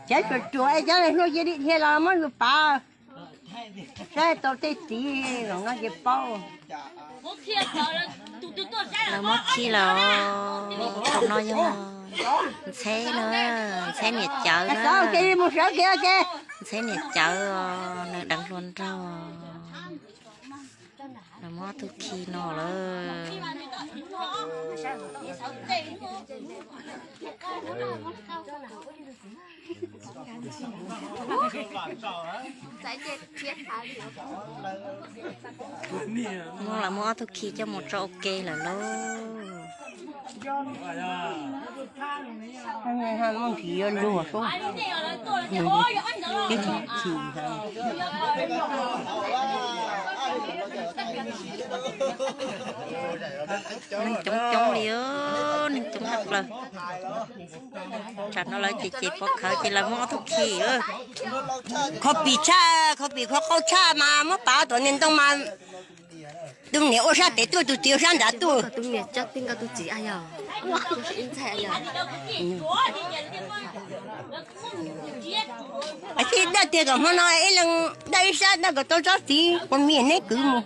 Cov tsuas tsuas cov hlua cia li dhia los muab yus pav. Saib tau tej txiv los no ces paub. Lawv muab khi lawm. Tus no yog Ntxheb na, Ntxheb niam cawv na. Mus sawv kiag ces Ntxheb niam cawv, nws deev hluas nraug. Lawv muab ob tug khi no lawm. Muab lawv muab ob tug khi coj mus tso ua ke lawm lauj. Muaj ntsis yuav luag sub. Neeg coob coob li, neeg coob tshaj plaws. Tsam no lawv ces ces pov khawv ces lawv muab ob tug khi. Kho pim tshaj, kho pim kho qauj tshaj mas muab pav tom niag ntoo mas tus niam ua sab pem tuaj, tus txiv ua sab nrad tuaj. Dab tiag kom hmo no ib leeg daj ib sab daj kom tau tsob txiv ua miv neb kwv mus.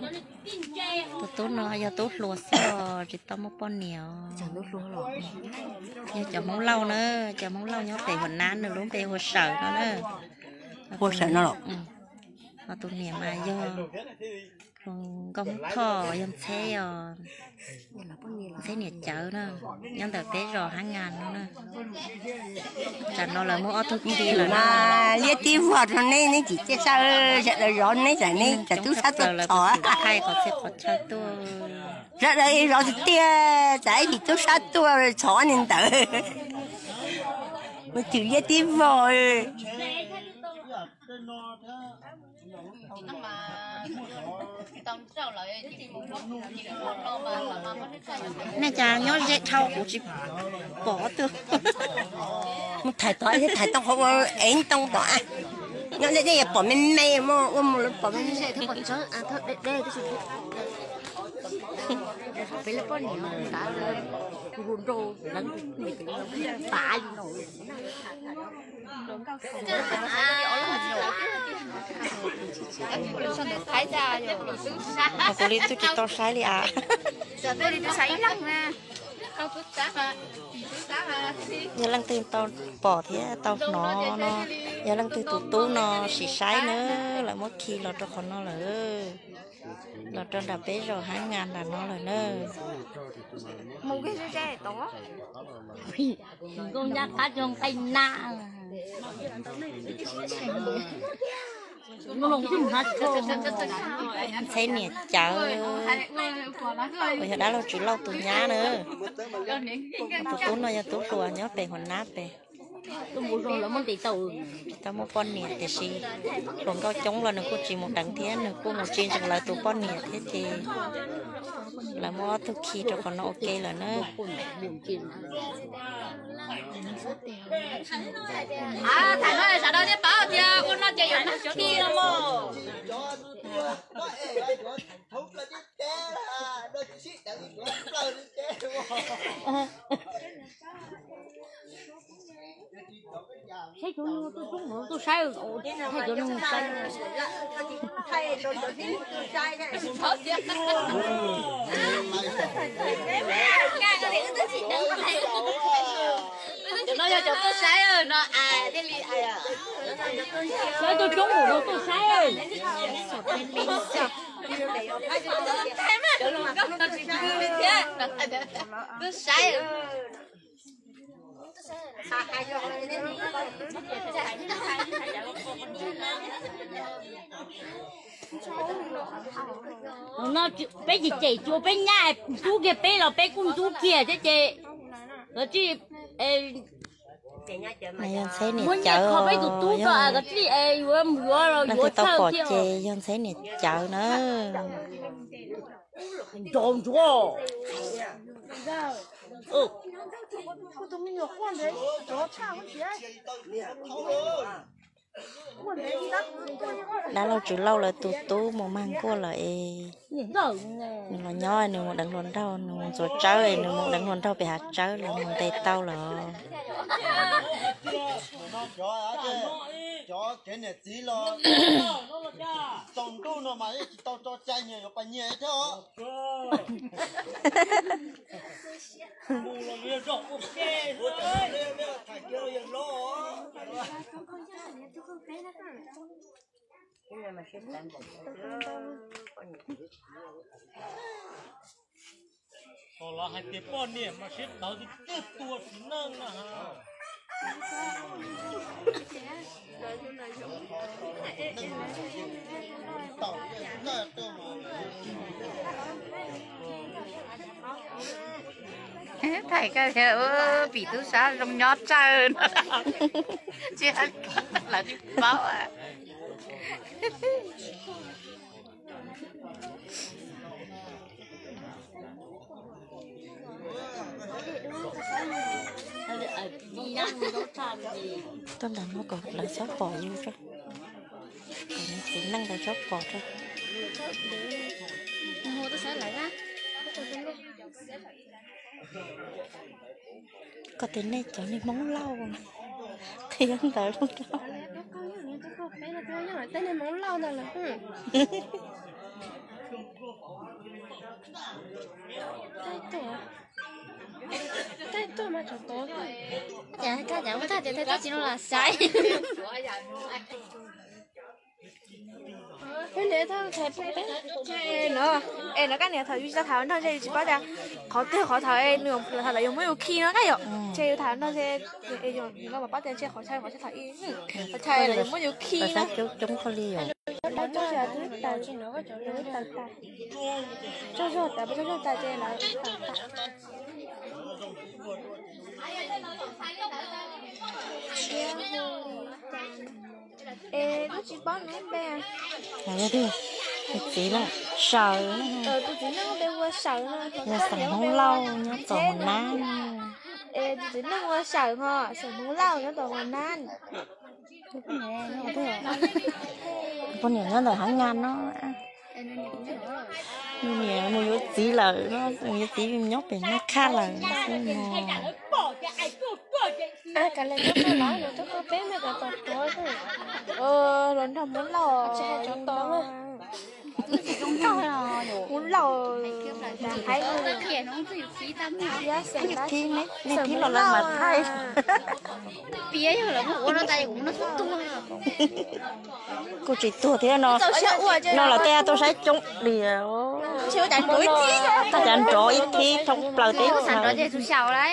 Tus tub no yog tub hluas xwb, tsis tau muaj poj niam. Yog cov Hmoob Lauj na, cov Hmoob Lauj nyob pem Huas Nab, nws lub npe hu ua Sawm no na. Hu ua Sawm no los? Ho tus niam mas yog hluas nkauj Hmoob Thoj, yog Ntxheb os. Ntxheb niam cawv na, nyob ntawm peb zos Hab Nas no na. Tsam no lawv muab ob tug khi lawm na. Liab tib vog rau neb, neb tsis txawj sab, sawv daws zov neb, neb tub sab tuaj txhom. Sawv daws zov tiag tiag, tsam ib tsis tub sab tuaj txhom niag ntawd. Mus chwm liab tib vog. Nej cas nyob ze dhau kuv tsis pom twg. Mus thaiv tod, thaiv tau qhov ua ev ntoo tod. Nyob ze nej yuav pom me me, muaj ua mus lawv pom me me. Kuv li twb tsis tau saib li as. Yog leej twg tau pom thiab tau hnov no, yog leej twg tus tub no sim saib na, lawv muab khi los rau qhov no lawm. Los rau nram peb zos Hab Nas nram no lawm na. Nkauj Nyab qab cog nqaij na. Ntxheb niam cawv, uas yog dab laug Tswv Lauj tus nyab na. Tus tub no yog tub hluas nyob pem Huas Nab pem. Tsis tau muaj poj niam tiam sis hluas nkauj coob los nws kuj tsis mus deev thiab, nws kuj mus tsis ntseeg lawv tus poj niam thiab ces lawv muab ob tug khi rau qhov no ua ke lawm na. Tham no sawv daws thiaj paub tias ua no ces yuav nag khi no mog. Saib cov no tuaj coob, tuaj saib, thaij cov no saib. Cov no yog cov tuaj saib no thiaj li. Saib tuaj coob, no tuaj saib. Tuaj saib. No peb tsis cem tsuas peb nyab ntxub kiag peb los peb kuj ntxub kiag thiab ces, muab nyiaj kho peb tus tub tso, koj cia li yuav mus yuav los yuav tau pom ces yog Ntxheb niam cawv na. Nrog ntsuag. Dab laug Tswv Lauj lawv tus tub mus mag nkuaj lawm es nws los nyob nws mus deev hluas nraug, nws mus ntxuav tsawb es nws mus deev hluas nraug pem hav tsawb los mus ntes tau lawm. Cov kev niam txiv los tsaus ntuj no mas yeej tsis tau tso cai nyias yuav pais nyias thiab os. Los hais tias poj niam mas siab tawv tiag tiag, tua txiv neej na. Thaij koj thiab, pim tub sab zoo nyob tsawg no. Tsis lawv tsis paub. Tuaj ntawm no kom lawv txhob pom yus tso, kom nws txiv neej ntawd txhob pom tso. Koj tias nej cov niag Hmoob Lauj, qhia ntawd lub rau. Tej niag Hmoob Lauj ntawd lawm. Thaij tuaj mas tsov tod. Cas koj cas ua tag tias thaij tuaj tsis no los saib. Es no koj niam thaum yus tsis tau tham nrog ntshe yus tsis paub tias qhov twg qhov thaum nws tham lawv yuav muab yus khi no koj yom. Ntshe yus tham nrog ntshe yus los pab tias ntshe qhov chaw qhov chaw tham ib qhov chaw lawv yuav muab yus khi no. Tsaug zog tas, tsaug zog tas ces lawv Es twb tsis paub nws npe. Nws txiv na, Sawm. Tus txiv neej npe hu ua Sawm no. Yog xeem Hmoob Lauj nyob tom Huas Nab. Es tus txiv neej hu ua Sawm ho, xeem Hmoob Lauj nyob tom Huas Nab. Poj niam nyob ntawm Hab Nyas no. Nws niam mus yuav txiv lawm no, mus yuav txiv nyob pem Naj Khaj lawm xwb no. Hluas nraug Hmoob Lauj, Hmoob Lauj, Hmoob Lauj. Thib los lawv mam thaij. Kuj tsis tuag thiab no. No los tej tuaj saib coob diam. Tag cas nrov ib thib thoob plaws teb chaws.